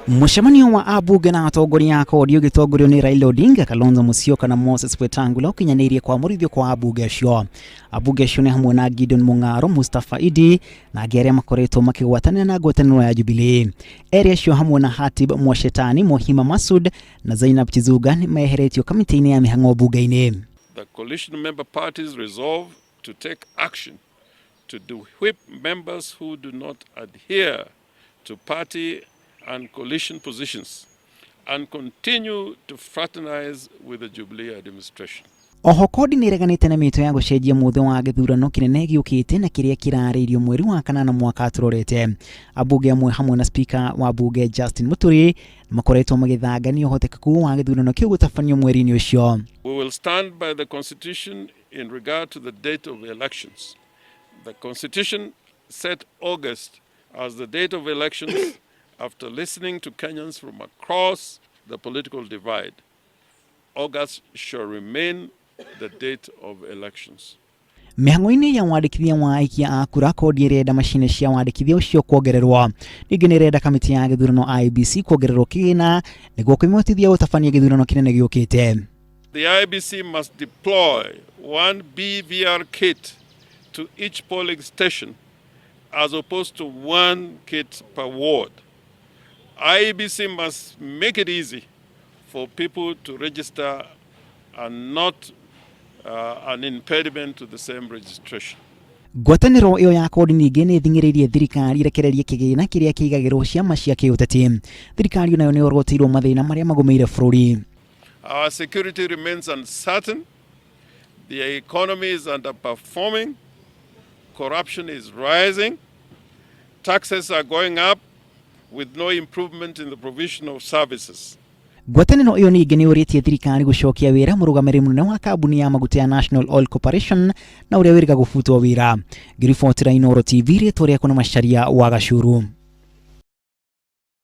Mũcemanio wa ambunge na atongoria a kodi ũgĩtongorio nĩ Raila Odinga, Kalonzo Musyoka na Moses Wetangula ũkinyanĩirie kwamũrithio kwa ambunge acio. Ambunge acio nĩ hamwe na Gideon Mung'aro, Mustafa Idi na angĩ arĩa makoretwo makĩgwatanĩra na ngwatanĩro ya Jubilee. Erĩ acio hamwe na Hatib Mwashetani, Mohima Masud na Zainab Chizunga nĩ meheretio kamĩtĩ-inĩ ya mĩhang'o mbunge-inĩ. The coalition member parties resolve to take action to whip members who do not adhere to party and coalition positions and continue to fraternize with the Jubilee administration. Oho kodi nĩ ĩreganĩte na mĩto ya gũcenjia mũthĩ wa gĩthurano kĩnene gĩũkĩte na kĩrĩa kĩrarĩirio mweri wa kanana mwaka tũrorete. Ambunge amwe hamwe na spika wa bunge Justin Muturi makoretwo magĩthangania ũhotekeku wa gĩthurano kĩu gũtabanio mweri-inĩ ũcio. We will stand by the constitution in regard to the date of elections. The constitution set August as the date of elections after listening to Kenyans from across the political divide. August shall remain the date of elections. Mĩhang'o-inĩ ya wandĩkithia wa aikia a kura, kodi ĩrenda macini cia wandĩkithia ũcio kuongererwo. Ningĩ nĩ ĩrenda kamĩtĩ ya gĩthurano IEBC kuongererwo kĩgĩna nĩguo kũmĩhotithia gũtabania gĩthurano kĩnene gĩũkĩte. The IEBC must deploy one BVR kit to each polling station as opposed to one kit per ward. IEBC must make it easy for people to register and not an impediment to the same registration. Ngwatanĩro ĩyo ya kodi ningĩ nĩ ĩthing'ĩrĩirie thirikari ĩrekererie kĩgĩna kĩrĩa kĩigagĩrwo ciama cia kĩũteti. Thirikari nayo nĩ yoroteirwo mathĩna marĩa magũmĩire bũrũri. Our security remains uncertain. The economy is underperforming. Corruption is rising. Taxes are going up with no improvement in the provision of services. Ngwatanĩro ĩyo ningĩ nĩ yũrĩtie thirikari gũcokia wĩra mũrũgamĩrĩri mũnene wa kambuni ya maguta ya National Oil Corporation na ũrĩa wĩrĩga gũbutwo wĩra. Ngĩribotera Inooro TV, rĩtwa rĩakwa nĩ Macharia wa Gacuru.